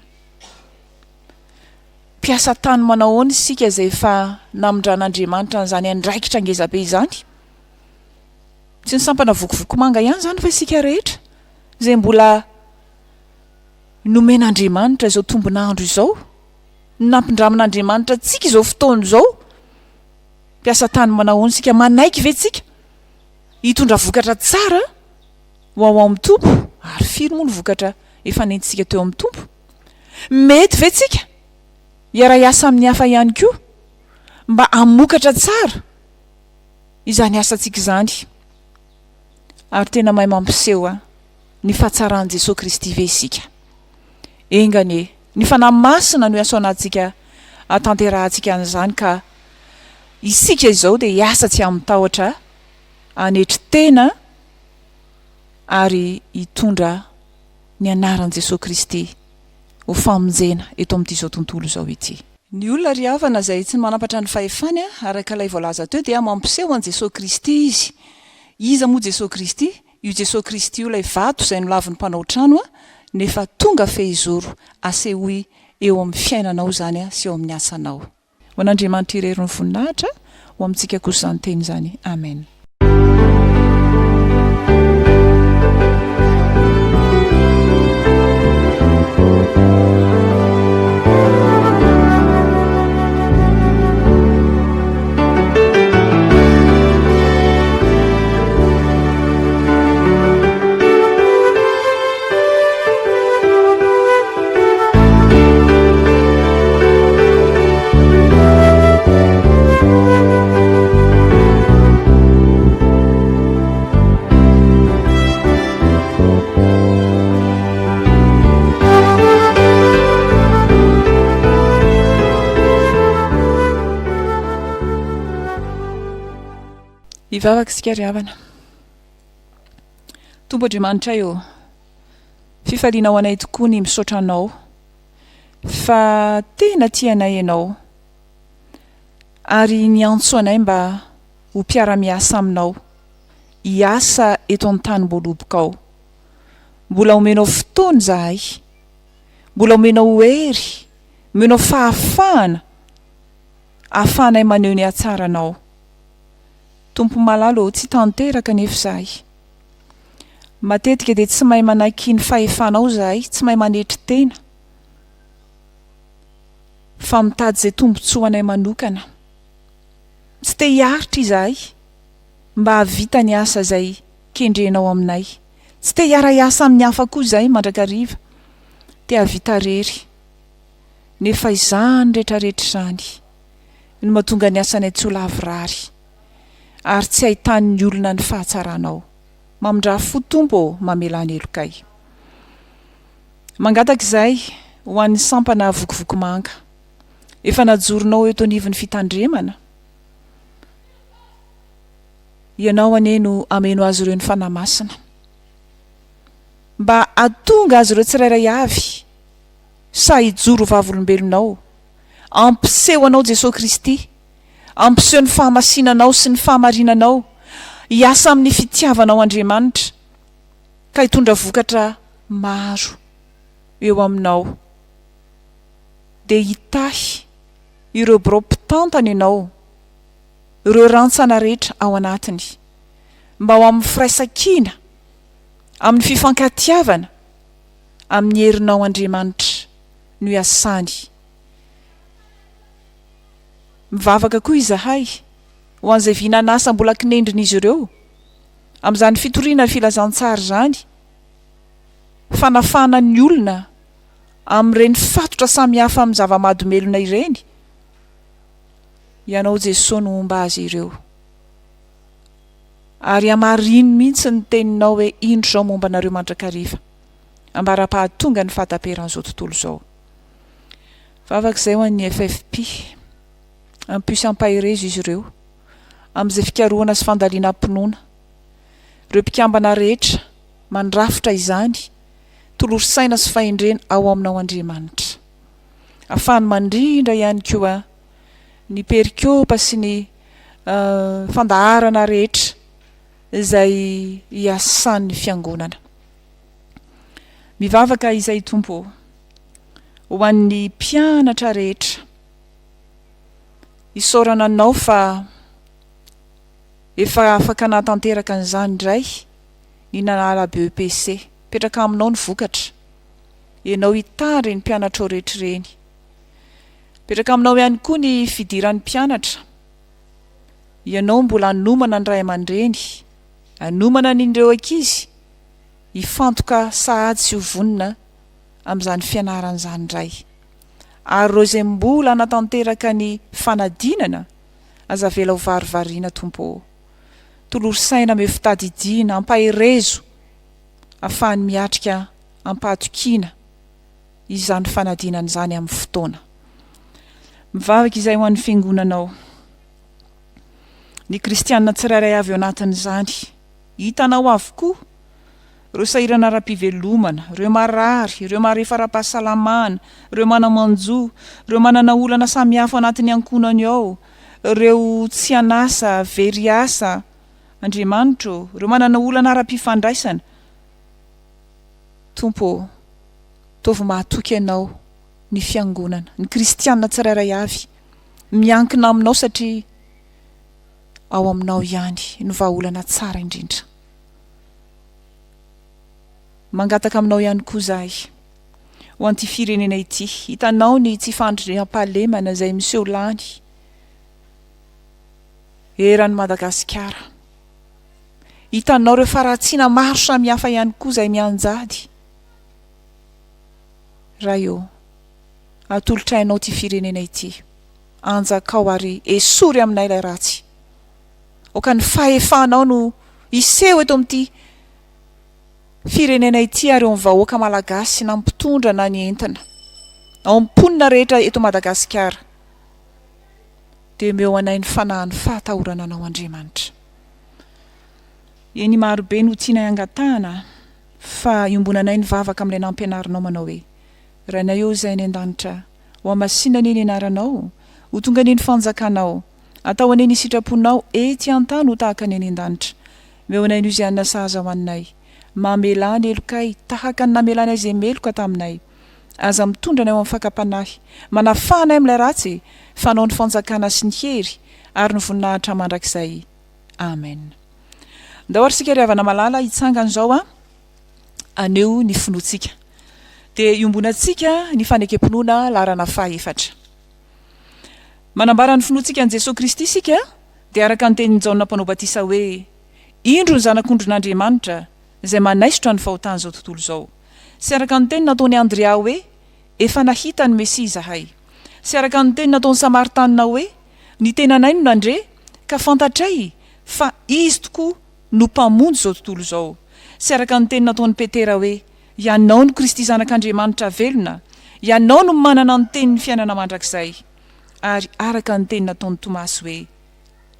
[SPEAKER 1] Mpiasa tany manao ahoana isika izay efa namindran'Andriamanitra an'izany andraikitra ngezabe izany? Tsy ny sampana vokovokomanga ihany izany fa isika rehetra izay mbola nomen'Andriamanitra izao tombon'andro izao, nampindramin'Andriamanitra antsika izao fotoana izao. Mpiasa tany manao ahoana isika? Manaiky ve isika hitondra vokatra tsara ho ao amin'ny Tompo? Ary firy moa ny vokatra efa nentintsika teo amin'ny Tompo? Mety ve tsika hiara-hiasa amin'ny hafa ihany koa mba hamokatra tsara izany asantsika izany? Ary tena mahay mampiseho ny fahatsaran'i Jesoa Kristy ve isika? Enga anie ny Fanahy Masina no hiasa ao anatintsika hahatanterahantsika an'izany ka isika izao dia hiasa tsy amin-tahotra, hanetry tena ary hitondra ny anaran'i Jesoa Kristy ho famonjena eto amin'ity izao tontolo izao ity. Ny olona ry havana izay tsy manampatra ny fahefany araka ilay voalaza teo dia mampiseho an'i Jesoa Kristy izy. Iza moa Jesoa Kristy? Io Jesoa Kristy io ilay vato izay nolavin'ny mpanao trano nefa tonga fehizoro asehoy eo amin'ny fiainanao izany sy eo amin'ny asanao. Ho an'Andriamanitra irery ny voninahitra, ho amintsika kosa izany teny izany. Amen. Hivavaka isika ry havana. Tompo Andriamanitray ô, fifaliana ho anay tokoa ny misaotra Anao fa tena tia anay Ianao ary niantso anay mba ho mpiara-miasa Aminao hiasa eto an-tanim-boalobokao. Mbola omenao fotoana izahay, mbola omenao hery, omenao fahafahana ahafahanay maneho ny hatsaranao. Tompo malala ô, tsy tanteraka anefa izahay. Matetika dia tsy mahay manaiky ny fahefanao izahay, tsy mahay manetry tena, fa mitady izay tombontsoanay manokana. Tsy te hiaritra izahay mba hahavita ny asa izay kendrenao aminay. Tsy te hiara-hiasa amin'ny hafa koa izahay mandrakariva, te hahavita irery. Nefa izany rehetrarehetra izany no mahatonga ny asanay tsy ho lavorary ary tsy ahitan'ny olona ny fahatsaranao. Mamindrà fo Tompo ô, mamelà ny helokay. Mangataka izahay ho an'ny sampana Vokovoko-manga efa najoronao eto anivon'ny fitandremana. Ianao anie no hameno azy ireo ny Fanahy Masina mba hahatonga azy ireo tsirairay avy sahy hijoro ho vavolombelonao, hampiseho anao Jesoa Kristy, hampiseho ny fahamasinanao sy ny fahamarinanao, hiasa amin'ny fitiavanao Andriamanitra ka hitondra vokatra maro eo aminao. Dia hitahy ireo birao mpitantana ianao, ireo rantsana rehetra ao anatiny, mba ho amin'ny firaisankina. Amin'ny fifankatiavana, amin'ny herinao Andriamanitra no iasany. Mivavaka koa izahay ho an'izay vinan'asa mbola kinendrin'izy ireo amin'izany fitoriana ny filazantsara izany, fanafahana ny olona amin'ireny fatotra samihafa amin'ny zava-mahadomelina ireny. Ianao Jesoa no homba azy ireo. Ary hamarino mihitsy ny teninao hoe indro izao momba anareo mandrakariva, ambara-pahatonga ny fahataperan'izao tontolo izao. Vavaka izay ho an'ny FFP. Ampio sy ampaherezo izy ireo amin'izay fikarohana sy fandalinam-pinoana. Ireo mpikambana rehetra mandrafitra izany, tolory saina sy fahendrena ao aminao Andriamanitra. Afahany mandrindra ihany koa ny perikopa sy ny fandaharana rehetra izay iasan'ny fiangonana. Mivavaka izay Tompo ô, ho an'ny mpianatra rehetra. Isaorana Anao fa efa afaka nahatanteraka an'izany indray ny nanala BEPC. Mipetraka aminao ny vokatra. Ianao hitaha ireny mpianatrao rehetra ireny. Mipetraka aminao ihany koa ny fidiran'ny mpianatra. Ianao mbola hanomana ny ray aman-dreny, hanomana ny ireo ankizy hifantoka sahady sy ho vonona amin'izany fianarana izany indray. Ary ireo izay mbola hanatanteraka ny fanadinana, aza avela ho varivariana Tompo ô. Tolory saina omeo fitadidiana, ampaherezo afahany miatrika am-pahatokiana izany fanadinana izany amin'ny fotoana. Mivavaka izay ho an'ny Fiangonanao. Ny kristiana tsirairay avy ao anatin'izany. Hitanao avokoa ireo sahirana ara-pivelomana, ireo marary, ireo marefo ara-pahasalamana, ireo mana-manjo, ireo manana olana samihafa ao anatin'ny ankohonany ao, ireo tsy an'asa, very asa, Andriamanitra ô, ireo manana olana ara-pifandraisana. Tompo ô, ataovy mahatoky Anao ny Fiangonana, ny kristiana tsirairay avy, miankina Aminao satria ao Aminao ihany no vahaolana tsara indrindra. Mangataka Aminao ihany koa izahay ho an'ity firenena ity. Hitanao ny tsy fandriampahalemana izay miseho lany eran'i Madagasikara. Hitanao ireo faharatsiana maro samihafa ihany koa izay mianjady. Ray ô, atolotray Anao ity firenena ity. Anjakao ary esory aminay ilay ratsy. Aoka ny fahefanao no hiseho eto amin'ity firenena ity ary eo amin'ny vahoaka malagasy na ny mpitondra na ny entina. Ao amin'ny mponina rehetra eto Madagasikara. Dia omeo anay ny fanahin'ny fahatahorana Anao Andriamanitra. Eny marobe no tianay angatahana fa iombonanay ny vavaka amin'ilay nampianarinao manao hoe, Rainay ô izay any an-danitra, ho hamasina anie ny anaranao, ho tonga anie ny fanjakanao, atao anie ny sitraponao ety an-tany ho tahaka ny any an-danitra. Omeo anay ny ozianina sahaza ho anay. Mamelà ny helokay tahaka ny namelanay izay meloka taminay. Aza mitondra anay ho amin'ny fakam-panahy. Manafaha anay amin'ilay ratsy, fa Anao ny fanjakana sy ny hery ary ny voninahitra mandrakizay. Amen. Ndao ary isika ry havana malala hitsangana izao a, haneho ny finoantsika. Dia iombonantsika ny fanekem-pinoana laharana fahaefatra. Manambara ny finoantsika an'i Jesoa Kristy isika dia araka ny tenin'i Jaona Mpanao Batisa hoe, Indro ny Zanak'ondrin'Andriamanitra izay manaisotra ny fahotan'izao tontolo izao. Sy araka ny teny nataon'i Andrea hoe, Efa nahita ny Mesia izahay. Sy araka ny teny nataon'ny Samaritanina hoe, Ny tenanay no nandre, ka fantatray fa Izy tokoa no Mpamonjy izao tontolo izao. Sy araka ny teny nataon'i Petera hoe, Ianao no Kristy Zanak'Andriamanitra velona, Ianao no manana ny tenin'ny fiainana mandrakizay. Ary araka ny teny nataon'i Tomasy hoe,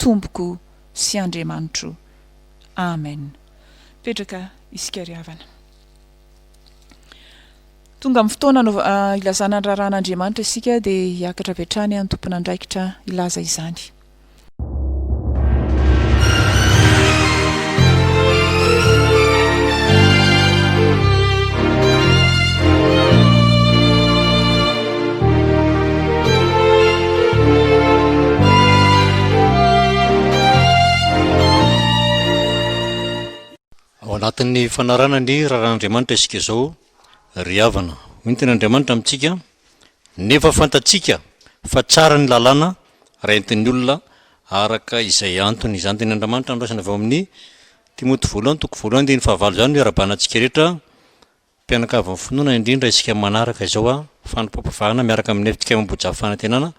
[SPEAKER 1] Tompoko sy Andriamanitro. Amen. Mipetraka isika ry havana. Tonga amin'ny fotoana ilazana ny raharahan'Andriamanitra isika dia hiakatra avy hatrany ny tompon'andraikitra hilaza izany.
[SPEAKER 7] Ao anatin'ny. Anatin'ny fanarahana ny raharahan'Andriamanitra isika izao, ry havana. Hoy ny tenin'Andriamanitra amintsika, Nefa fantatsika fa tsara ny lalàna raha entin'ny olona araka izay antony. Izany tenin'Andriamanitra noraisina avy ao amin'ny Timoty voalohany toko voalohany andininy fahavalo izany no iarahabana antsika rehetra. Mpianakavin'ny finoana indrindra isika manaraka izao fanompoam-pivavahana miaraka amin'ny FTK Ambohijafy Fanantenana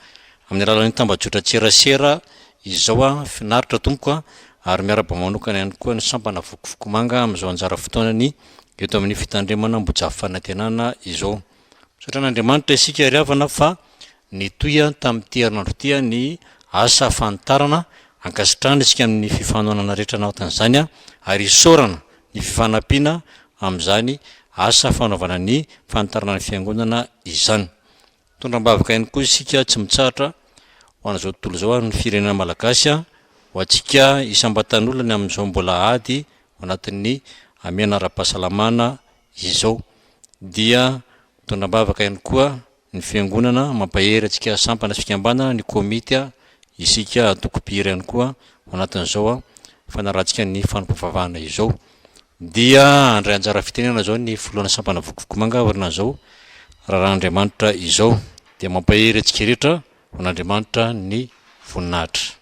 [SPEAKER 7] amin'ny alalan'ny tambajotran-tserasera izao. Finaritra tompoko a! Ary miarahaba manokana ihany koa ny sampana Vokovokomanga amin'izao anjara fotoanany eto amin'ny fitandremana Ambohijafy Fanantenana izao. Misaotra an'Andriamanitra isika ry havana fa nitohy tamin'ity herinandro ity ny asa fanitarana. Ankasitrahana isika amin'ny fifanohanana rehetra anatin'izany ary isaorana ny fifanampiana amin'izany asa fanaovana ny fanitarana ny Fiangonana izany. Mitondra am-bavaka ihany koa isika tsy mitsahatra ho an'izao tontolo izao ary ny firenena malagasy, ho antsika isam-batan'olona ny amin'izao mbola ady ao anatin'ny hamehana ara-pahasalamana izao. Dia mitondra am-bavaka ihany koa Ny Fiangonana, mampahery antsika sampana sy fikambanana, ny komity, isika antoko mpihira ihany koa ao anatin'izao fanarahantsika ny fanompoam-pivavahana izao. Dia handray anjara fitenenana izao ny filohan'ny sampana Vokovoko-manga aorianan'izao raharahan'Andriamanitra izao. Dia mampahery antsika rehetra ho an'Andriamanitra ny voninahitra.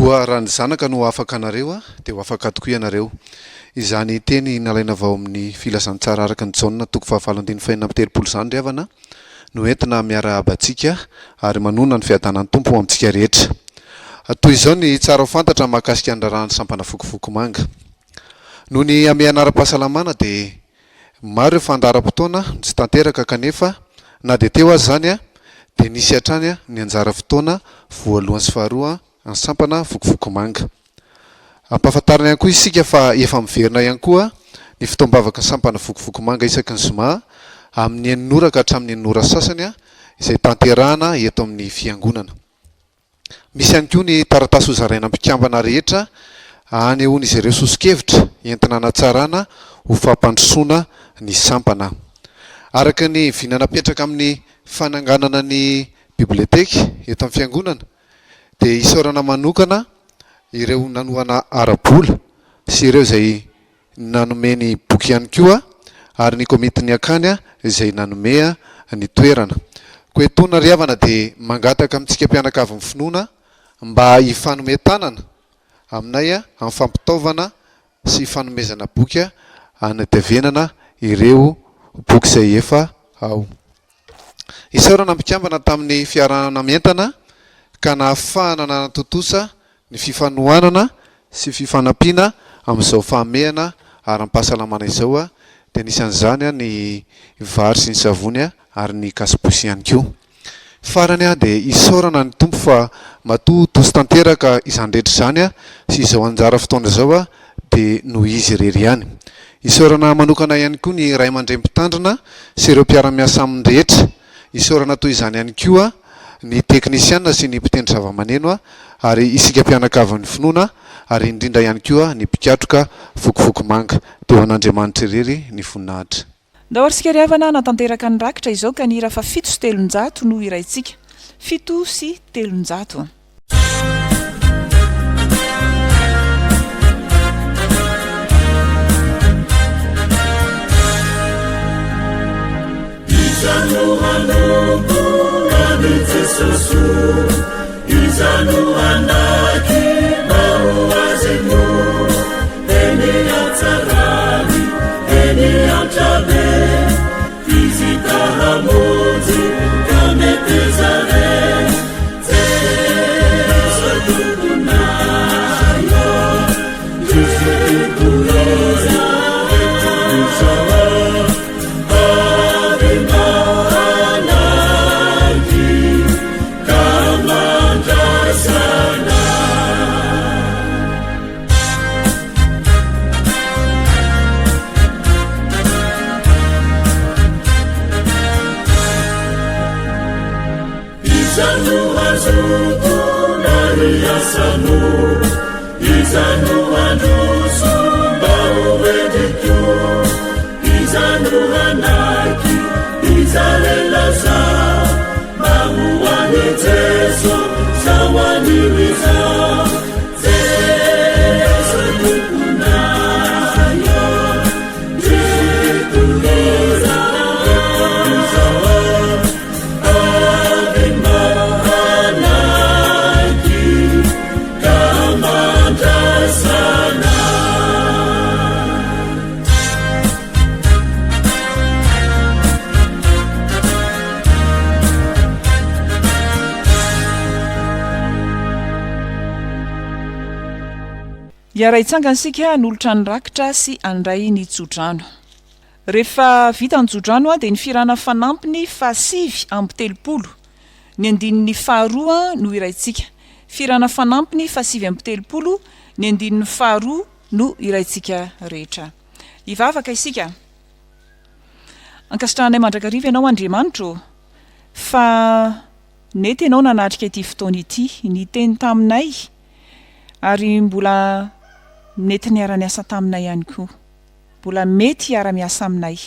[SPEAKER 3] Koa raha ny Zanaka no hahafaka anareo, dia ho afaka tokoa ianareo. Izany teny nalaina avy ao amin'ny Filazantsara araka an'i Jaona toko fahavalo andininy fahenina amby 30 izany ry havana no entina miarahaba antsika ary manonona ny fiadanan'ny Tompo ho amintsika rehetra. Toy izao ny tsara ho fantatra mahakasika ny raharahan'ny sampana Vokovoko-manga. Noho ny hamehana ara-pahasalamana dia maro ireo fandaharam-potoana no tsy tanteraka kanefa na dia teo aza izany dia nisy hatrany ny anjara fotoana voalohany sy faharoa an'ny sampana Vokovoko-manga. Ampahafantarina ihany koa isika fa efa miverina ihany koa ny fotoam-bavaky ny sampana Vokovoko-manga isaky ny zoma amin'ny enina ora ka hatramin'ny enina ora sasany izay tanterahana eto amin'ny fiangonana. Misy ihany koa ny taratasy hozaraina mpikambana rehetra hanehoan'izy ireo soso-kevitra entina hanatsarana ho fampandrosoana ny sampana. Araka ny vina napetraka amin'ny fananganana ny biblioteky eto amin'ny fiangonana dia isaorana manokana ireo nanohana ara-bola sy ireo izay nanome ny boky ihany koa ary ny komitin'ny akany izay nanome ny toerana. Koa etoana ry havana dia mangataka amintsika mpianakavin'ny finoana mba hifanome tanana aminay amin'ny fampitaovana sy fanomezana boky hanatavenana ireo boky izay efa ao. Isaorana ny mpikambana tamin'ny fiarahana mientana ka nahafahana nanatontosa ny fifanohanana sy fifanampiana amin'izao fahamehana ara-pahasalamana izao dia anisan'izany ny vary sy ny savony ary ny kasiposy ihany koa. Farany dia isaorana ny Tompo fa matoa tosy tanteraka izany rehetra izany sy izao anjara fotoana izao dia noho Izy irery ihany. Isaorana manokana ihany koa ny ray aman-dreny mpitandrina sy ireo mpiara-miasa aminy rehetra. Isaorana toy izany ihany koa ny teknisiana sy ny mpitendry zavamaneno ary isika mpianakavin'ny finoana ary indrindra ihany koa ny mpikatroka vokovoko manga. Dia ho an'Andriamanitra irery ny voninahitra.
[SPEAKER 1] Ndao ary isika ry havana hanatanteraka ny rakitra izao ka ny hira fa 307 no hiraintsika. 307.
[SPEAKER 8] Iza no hanompo an'i Jesosy? Iza no hanaky mba ho azy no eny an-tsarany, eny an-trabe? Izy ta hamonjy ka meteza re. Jeso Tomponay ô, Tiako iza izao avy mba hanaiky ka mandrasana. Iza no hazoto na hiasa no Iza no handroso mba ho endriko Iza no hanaiky iza lelaza Mba ho an'i Jeso zaho anio izao Jeso Tomponay ô Tiako iza izao Avy mba hanaiky ka mandrasana.
[SPEAKER 1] Hiara-hitsangana isika hanolotra ny rakitra sy handray ny tsodrano. Rehefa vita ny tsodrano dia ny fihirana fanampiny faha-39, ny andininy faharoa no hiraintsika. Fihirana fanampiny faha-39, ny andininy faharoa no hiraintsika rehetra. Hivavaka isika. Ankasitrahanay mandrakariva Ianao Andriamanitra ô, fa nety Ianao nanatrika ity fotoana ity, niteny taminay ary mbola nety niara-niasa taminay ihany koa. Mbola mety hiara-miasa aminay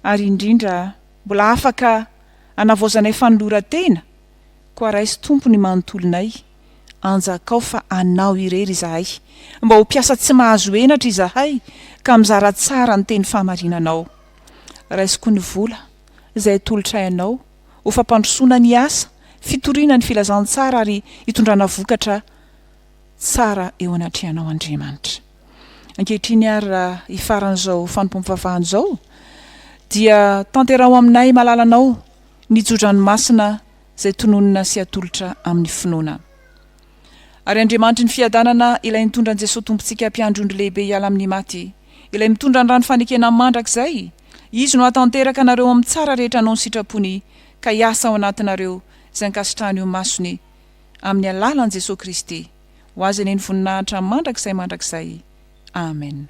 [SPEAKER 1] ary indrindra mbola afaka hanavaozanay fanoloran-tena, koa raiso Tompo ny manontolonay, anjakao fa Anao irery izahay, mba ho mpiasa tsy mahazo henatra izahay ka mizara tsara ny teny fahamarinanao. Raiso koa ny vola izay atolotray Anao ho fampandrosoana ny asa fitoriana ny filazantsara ary hitondrana vokatra. tsara eo anatrehanao Andriamanitra. Ankehitriny ary raha hifaran'izao fanompoam-pivavahana izao dia tanteraho aminay malalanao ny tsodrano-masina izay tononina sy atolotra amin'ny finoana. Ary Andriamanitry ny fiadanana ilay nitondra an'i Jesoa Tompontsika mpiandry ondry lehibe hiala amin'ny maty, ilay mitondra ny rano fanekena mandrakizay, Izy no hahatanteraka anareo amin'ny tsara rehetra hanao ny sitrapony ka hiasa ao anatinareo izay ankasitrahany eo imasony amin'ny alalan'i Jesoa Kristy. Ho Azy anie ny voninahitra mandrakizay mandrakizay. Amen.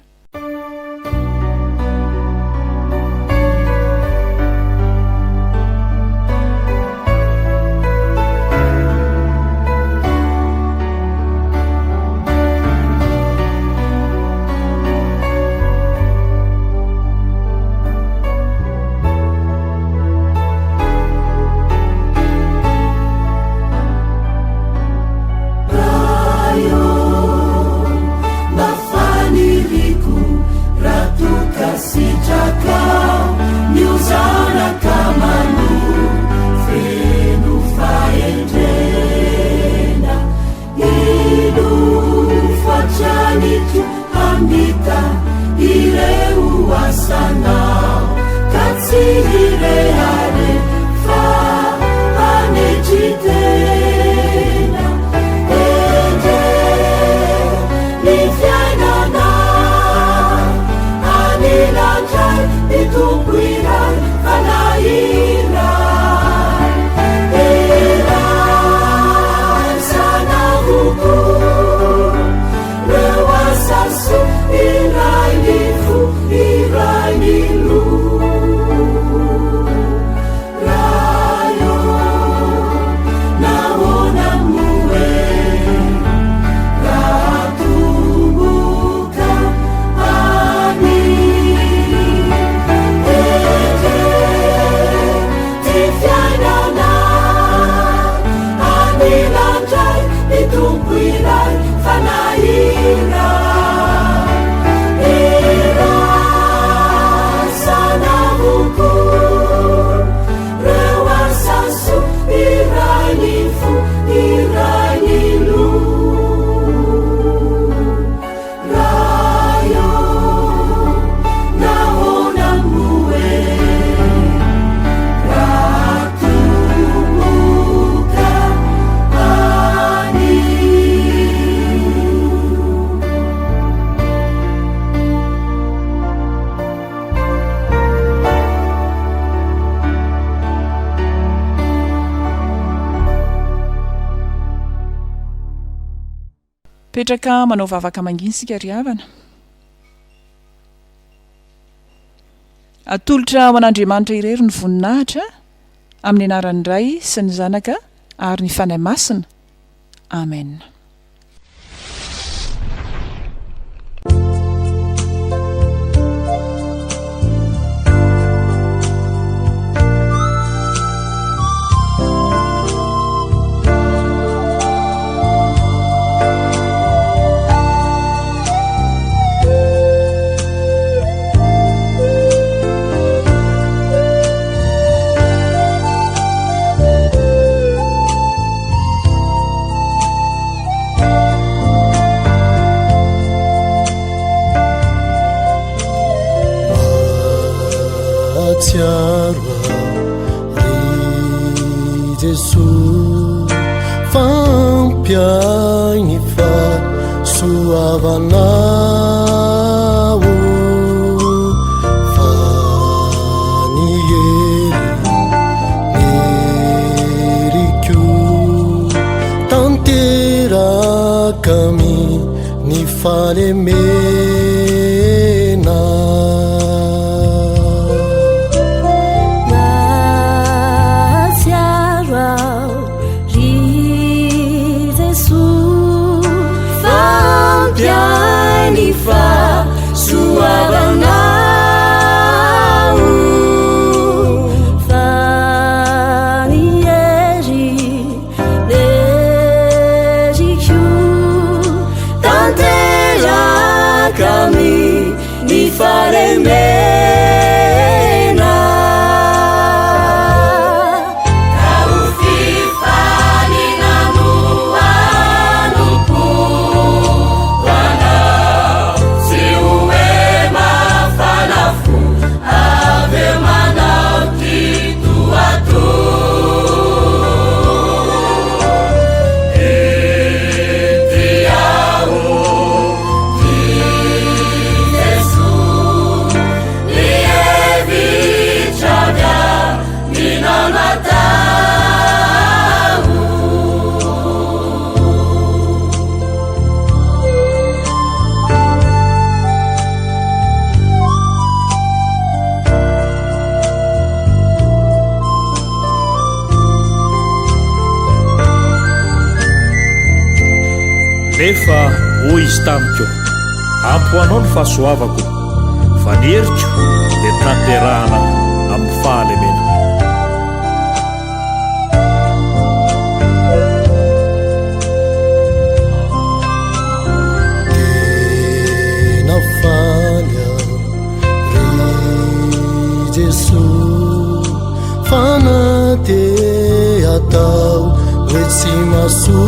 [SPEAKER 1] Mipetraka manao vavaka mangina isika ry havana. Atolotra ho an'Andriamanitra irery ny voninahitra amin'ny anaran'ny Ray sy ny Zanaka ary ny Fanahy Masina. Amen.
[SPEAKER 8] Mahatsiaro aho ry Jesoa fa ampy ahy ny fahasoavanao fa ny hery neriko tanteraka amin'ny fahalemena.
[SPEAKER 9] Mahatsiaro aho ry Jesoa fa ampy ahy ny fahasoavanao fa ny hery neriko tanteraka.
[SPEAKER 10] Nefa hoy izy tamiko, Ampy ho anao ny fahasoavako, fa ny heriko dia tanterahana amin'ny fahalemena.
[SPEAKER 8] Tena faly aho ry Jesoa fa na dia atao hoe tsy mahasoa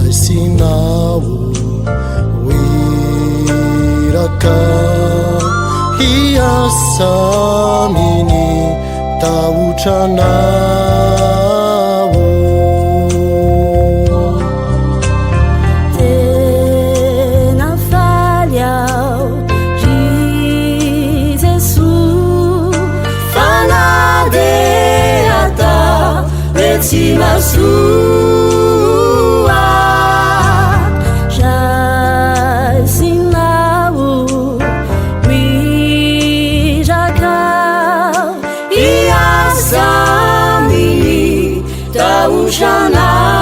[SPEAKER 8] raisinao ho iraka hiasa amin'ny tahotra anao.
[SPEAKER 9] Tena faly aho ry Jesoa fa na dia atao hoe tsy mahasoa raisinao ho iraka hiasa amin'ny tahotra anao.